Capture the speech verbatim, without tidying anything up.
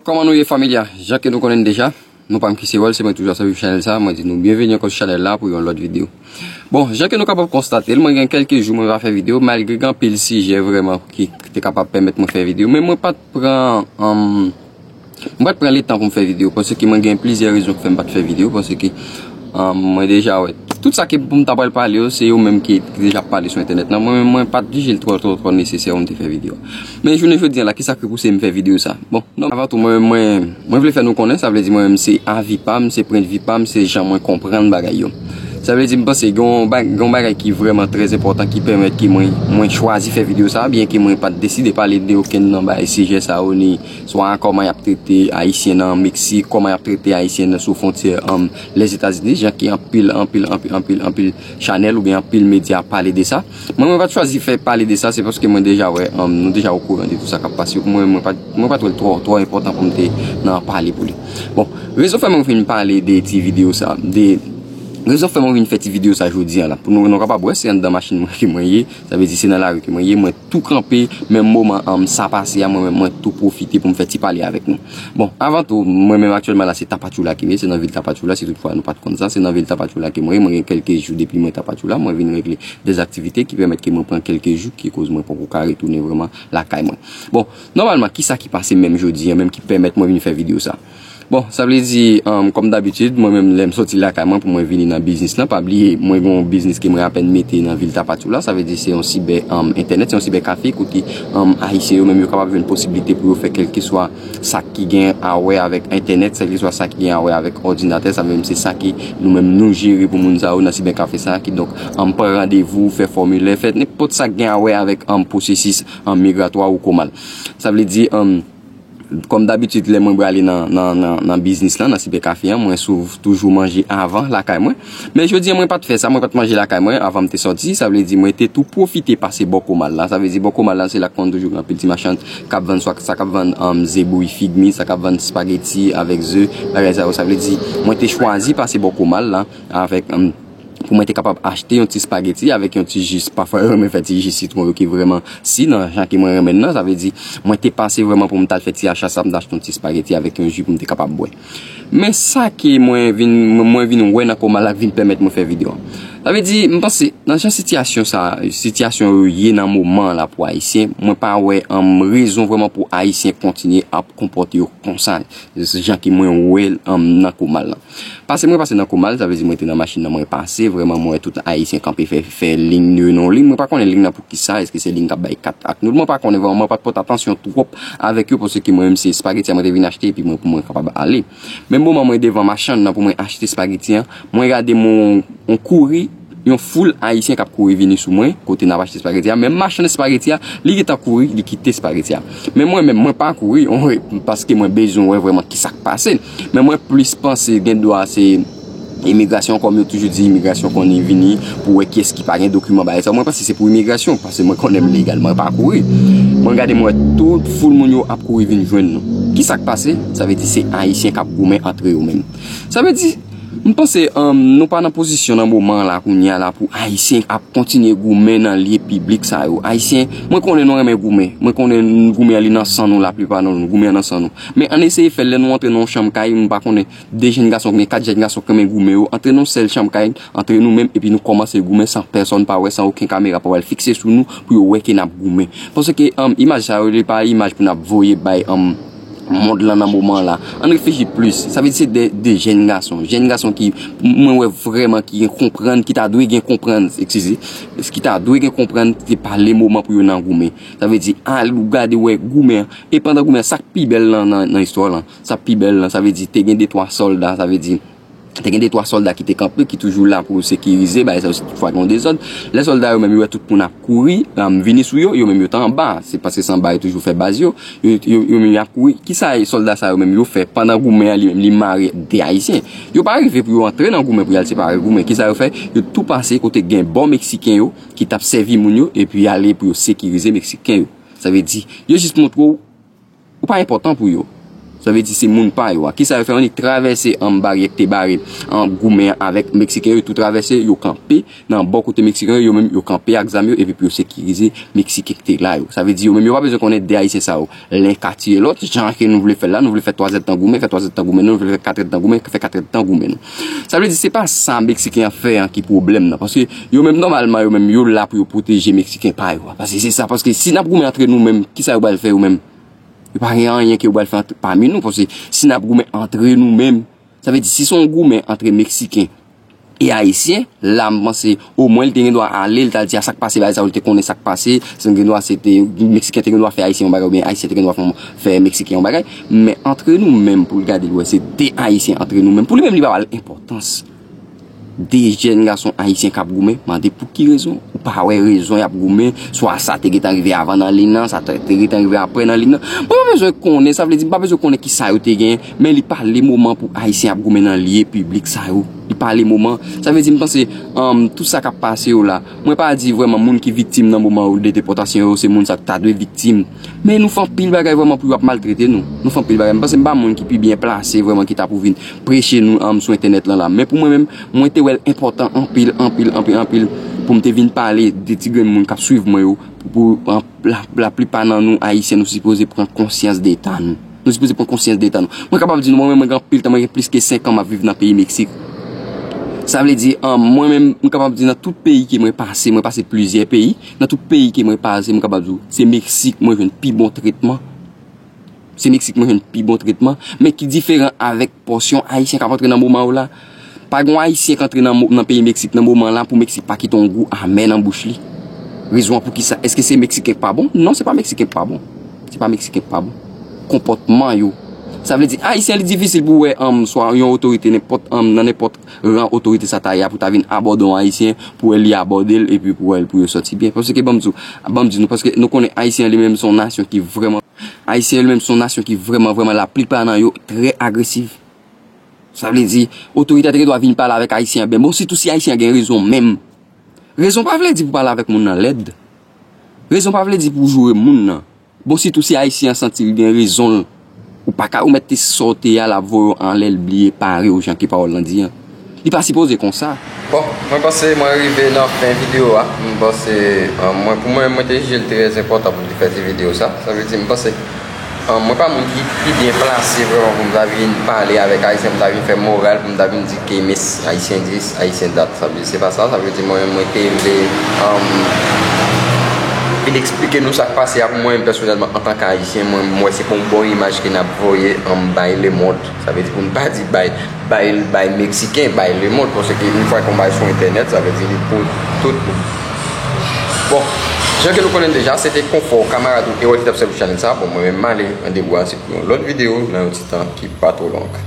Kòman nou ye, familya? Jan ke nou konnen deja, non pa m ki se Wòl, se mwen toujou ap sèvi chanèl sa. Mwen di nou byenveni ankò sou chanèl la pou yon lòt videyo. Bon, jan ke nou kapab konstate l, mwen gen kèlke jou mwen pa fè videyo, malgre gen anpil sijè vrèman ki te kapab pèmèt mwen fè videyo, men mwen pa t pran, um, mwen pa t pran letan pou m fè videyo, paske mwen gen plizyè rezon ki fè m pa t fè videyo, paske, um, mwen deja wè tout sa ke pou m ta pral pale yo, se yo menm ki, ki deja ap pale sou entènèt lan. Mwen menm, mwen pa t jije l twò, twò, twò nesesè pou m te fè videyo. Men jounen jodi a la, ki sa ki pouse m fè videyo sa? Bon, non, avan tou, mwen, mwen, mwen vle fè nou konnen, sa vle di mwen menm se avi pa m, se pwennvi pa m, se jan mwen konprann bagay yo. Sa vle di m panse gen yon ba-, gen yon bagay ki vrèman trè enpòtan ki pèmèt ke mwen, mwen chwazi fè videyo sa, byen ke mwen pa t deside pale de okenn nan bagay sijè sa yo, ni swa kòman y ap trete Ayisyen nan Meksik, kòman y ap trete Ayisyen nan sou fwontyè, um, Lèzetazini, jan ke anpil, anpil, anpil, anpil, anpil chanèl oubyen anpil medya ap pale de sa. Mwen, mwen pa t chwazi fè pale de sa, se paske mwen deja wè, um, nou deja okouran de tout sa k ap pase. Mwen, mwen pa, mwen pa t wè l twò, twò enpòtan pou m te nan pale pou li. Bon, rezon fè mwen vin pale de ti videyo sa, de, rezon fè mwen vin fè ti videyo sa jodi a la. Pou nou, nou kapab wè, se anndan machin mwen ke mwen ye, sa vle di se nan lari ke mwen ye, mwen tou kanpe, menm moman, um, sa pase a, mwen menm, mwen tou pwofite pou m fè ti pale avèk nou. Bon, avan tou, mwen menm aktyèlman la, se Tapachula ke m ye, se nan vil Tapachula, si toutfwa nou pa t konn sa, se nan vil Tapachula ke mwen ye, mwen gen kèlke jou depi mwen Tapachula, mwen vin regle de aktivite ki pèmèt ke mwen pran kèlke jou, ki koz mwen poko ka retounen vrèman lakay mwen. Bon, nòmalman, ki sa ki pase menm jodi a, menm ki pèmèt mwen vin fè videyo sa? Bon, sa vle di, um, kòm dabitid, mwen menm lè m soti lakay mwen pou mwen vini nan biznis lan, pa bliye, mwen gen yon biznis ke mwen apèn mete nan vil Tapachula, sa vle di se yon sibè, um, entènèt, se yon sibè kafe kote, um, Ayisyen yo menm yo kapab jwenn posiblite pou yo fè kèlkeswa sa ki gen a wè avèk entènèt, kèlkeswa sa ki gen a wè avèk òdinatè, sa menm se sa ke nou menm nou jere pou moun sa yo nan sibè kafe sa, kidonk, um, pran randevou, fè fòmilè, fè nenpòt sa ki gen a wè avèk, um, pwosesis, um, migratwa ou komal. Sa vle di, um, kòm dabitid, lè mwen prale nan, nan, nan, nan biznis lan, nan sibè kafe an, mwen sou, toujou manje avan lakay mwen. Men jodi a, mwen pa t fè sa, mwen pa t manje lakay mwen avan m te sòti. Sa vle di, mwen te tou pwofite pase bò Komal la. Sa vle di, bò Komal la, se la k konn toujou gen anpil ti machann k ap vann, swa sa k ap vann, um, ze bouyi figmi, sa k ap vann espageti avèk ze, bagay sa yo. Sa vle di, mwen te chwazi pase bò Komal la avèk, um, pou mwen te kapab achte yon ti espageti avèk yon ti jis. Pafwa, yo renmen fè ti jis sitwon yo ki vrèman si nan jan ke mwen renmen nan. Sa vle di, mwen te pase vrèman pou m t al fè ti acha sa, m t achte yon ti espageti avèk yon ji pou m te kapab bwè. Men sa ke mwen vin, mwen vin wè nan Komal la k vin pèmèt mwen fè videyo an. Sa vle di, m panse, nan jan sitiyasyon sa, sitiyasyon yo ye nan moman an la pou Ayisyen, mwen pa wè, um, rezon vrèman pou Ayisyen kontinye ap konpòte yo konsa, jan ke mwen wè l, um, nan Komal lan. Pase mwen pase nan Komal, sa vle di mwen te nan machin nan, mwen pase, vrèman mwen wè tout Ayisyen kanpe fè, fè liy yo nan liy. Mwen pa konnen liy nan pou kisa, èske se liy k ap bay kat ak nout. Mwen pa konnen vrèman, mwen pa t pote atansyon twòp avèk yo, paske mwen menm se espageti a mwen te vin achte, epi mwen pou mwen kapab ale. Menm moman mwen devan machann nan pou mwen achte espageti an, mwen gade yon, yon kouri, yon foul Ayisyen k ap kouri vini sou mwen, kote n ap achte espageti a. Men machann espageti a, li gentan kouri, li kite espageti a. Men mwen menm, mwen pa kouri, paske mwen bezwen wè vrèman kisa k pase. Men mwen plis panse gen dwa se imigrasyon, kòm yo toujou di imigrasyon konn vini pou wè kiyès ki pa gen dokiman bagay sa. Mwen panse se pou imigrasyon, paske mwen konnen m legal, mwen pa kouri. Mwen gade, mwen wè tout foul moun yo ap kouri vin jwenn nou. Kisa k pase? Sa vle di se Ayisyen k ap goumen antre yo menm. Sa vle di, m panse, um, nou pa nan pozisyon nan moman an la, kounye a la, pou Ayisyen ap kontinye goumen nan lye piblik sa yo. Ayisyen, mwen konnen nou renmen goumen. Mwen konnen goumen an li nan san nou, laplipa nan nou, goumen an nan san nou. Men ann eseye fè l lè nou antre nan yon chanm kay, m pa konnen, de jèn gason, oubyen kat jèn gason k renmen goumen yo, antre nan yon sèl chanm kay, antre nou menm, epi nou kòmanse goumen san pèsòn pa wè, san okenn kamera pa pral fikse sou nou, pou yo wè ke n ap goumen. Paske, um, imaj sa yo, li pa imaj pou n ap voye bay, um, mond lan nan moman la. Ann reflechi plis. Sa vle di se de, de jèn gason. Jèn gason ki, mwen wè vrèman ki gen konprann, ki ta dwe gen konprann, eskize, ki ta dwe gen konprann, se pa le moman pou yo nan goumen. Sa vle di, al ou gade wè goumen an. E pandan goumen an, sa k pi bèl nan, nan, nan istwa lan, sa k pi bèl lan, sa vle di, te gen de twa sòlda, sa vle di, te gen de twa sòlda ki te kanpe, ki toujou la pou sekirize, bagay sa yo, si toutfwa gen yon dezòd. Lè sòlda yo menm, yo wè tout moun ap kouri, um, vini sou yo, yo menm yo t anba. Se paske se anba yo toujou fè baz yo. Yo, yo, yo menm y ap kouri. Kisa sòlda sa yo menm yo fè pandan goumen an li menm, li mare de Ayisyen? Yo pa rive pou yo antre nan goumen pou y al separe goumen. Kisa yo fè? Yo tou pase kote gen bò Meksiken yo ki t ap sèvi moun yo, epi y ale pou yo sekirize Meksiken yo. Sa vle di, yo jis montre w ou pa enpòtan pou yo. Sa vle di se moun pa yo a. Kisa yo fè? Yo travèse an baryè ki te bare an goumen an avèk Meksiken yo, yo tou travèse, yo kanpe nan bò kote Meksiken yo, yo menm yo kanpe ak zam yo, epi pou yo sekirize Meksiken ki te la yo. Sa vle di yo menm yo pa bezwen konnen de Ayisyen sa yo len ka tiye lòt, jan ke nou vle fè l la, nou vle fè twa zèdtan goumen, fè twa zèdtan goumen nou, nou vle fè kat èdtan goumen, fè kat èdtan goumen nou. Sa vle di se pa sa Meksiken an fè an ki pwoblèm nan, paske yo menm nòmalman yo menm yo la pou yo pwoteje Meksiken pa yo a. Paske se sa, paske si n ap goumen antre nou menm, kisa yo pral fè yo menm? Yo pa gen anyen ke yo pral fè antre, pami nou, paske si n ap goumen antre nou menm, sa vle di si se yon goumen antre Meksiken e Ayisyen, la m panse omwen li te gen dwa ale, li t al di a sa k pase bagay sa yo, li te konnen sa k pase, se gen dwa se te, Meksiken te gen dwa fè Ayisyen yon bagay, oubyen Ayisyen te gen dwa fè, fè Meksiken yon bagay, men antre nou menm pou l gade l wè se de Ayisyen antre nou menm, pou li menm li pa ba l enpòtans. De jèn gason ayisyen k ap goumen, mande pou ki rezon? Ou pa wè rezon y ap goumen, swa sa te gentan rive avan nan liy nan, sa te te gentan rive apre nan liy nan. Mwen pa bezwen konnen, sa vle di m pa bezwen konnen ki sa yo te gen, men li pa le moman pou ayisyen ap goumen nan lye piblik sa yo. Li pa le moman. Sa vle di m panse, um, tout sa k ap pase yo la, mwen pa di vrèman moun ki viktim nan moman yo de depòtasyon yo, se moun sa k ta dwe viktim. Men nou fè anpil bagay vrèman pou yo ap maltrete nou. Nou fè anpil bagay. M panse m pa moun ki pi byen plase vrèman ki ta pou vin preche nou, um, sou entènèt lan la. Men pou mwen menm, mwen te wè l enpòtan anpil, anpil, anpil, anpil pou m te vin pale de ti grenn moun k ap swiv mwen yo, pou, pou, an, la, laplipa nan nou Ayisyen, nou sipoze pran konsyans de eta nou. Nou sipoze pran konsyans de eta nou. Mwen kapab di nou, mwen menm, mwen gen anpil tan, mwen gen plis ke senk an m ap viv nan peyi Meksik. Sa vle di, an, mwen menm, mwen kapab di nan tout peyi ke mwen pase, mwen pase plizyè peyi, nan tout peyi ke mwen pase, mwen kapab di w, se Meksik mwen jwenn pi bon tretman. Se Meksik mwen jwenn pi bon tretman, men ki diferan avèk pòsyon Ayisyen k ap antre nan moman yo la. Pa gen Ayisyen k antre nan, mo- nan peyi Meksik nan moman la pou Meksik pa kite yon gou amè nan bouch li. Rezon an pou ki sa? Èske se Meksiken k pa bon? Non, se pa Meksiken k pa bon. Se pa Meksiken k pa bon. Konpòtman yo. Sa vle di, Ayisyen li difisil pou wè, um, swa yon otorite, nenpòt, um, nan nenpòt ran otorite sa ta ye a, pou ta vin abòde yon Ayisyen, pou wè li abòde l, epi pou wè l, pou yo sòti byen. Paske ban m di w, ban m di nou, paske nou konnen Ayisyen li menm se yon nasyon ki vrèman Ayisyen yo li menm se yon nasyon ki vrèman, vrèman, laplipa nan yo trè agresiv. Sa vle di, otorite a te gen dwa vin pale avèk Ayisyen an byen. Bon, sitou si Ayisyen an gen rezon menm. Rezon pa vle di pou pale avèk moun nan lèd. Rezon pa vle di pou joure moun nan. Bon, sitou si Ayisyen an santi l gen rezon l. Ou pa ka remèt te sa w te a, l ap voye w anlè l bliye pare w, jan ke pawòl lan di an. Li pa sipoze konsa. Bon, mwen panse mwen rive nan fen videyo a. Mwen panse, euh, mwen, pou mwen, mwen te jije l trè enpòtan pou m te fè ti videyo sa. Sa vle di, mwen panse, euh, mwen pa moun ki pi byen plase vrèman pou m ta vin pale avèk Ayisyen, pou m ta vin fè moral, pou m ta vin di ke mes Ayisyen dis, Ayisyen dat. Sa vle di, se pa sa. Sa vle di, mwen, mwen te vle, euh, vin eksplike nou sa k pase a pou mwen, pèsonèlman, antanke Ayisyen, mwen, mwen, se pa yon bon imaj ke n ap voye, euh, bay lemonn. Sa vle di, pou n pa di bay bay, bay Meksiken, bay lemonn, paske yon fwa ke yon bagay sou entènèt, sa vle di li pou tout moun. Bon, jan ke nou konnen l deja, se te Konfò, kamarad ou, ewo ki t ap sèvi chanèl sa. Bon, mwen menm m ale, randevou a se pou yon lòt videyo, nan yon ti tan ki pa twò long.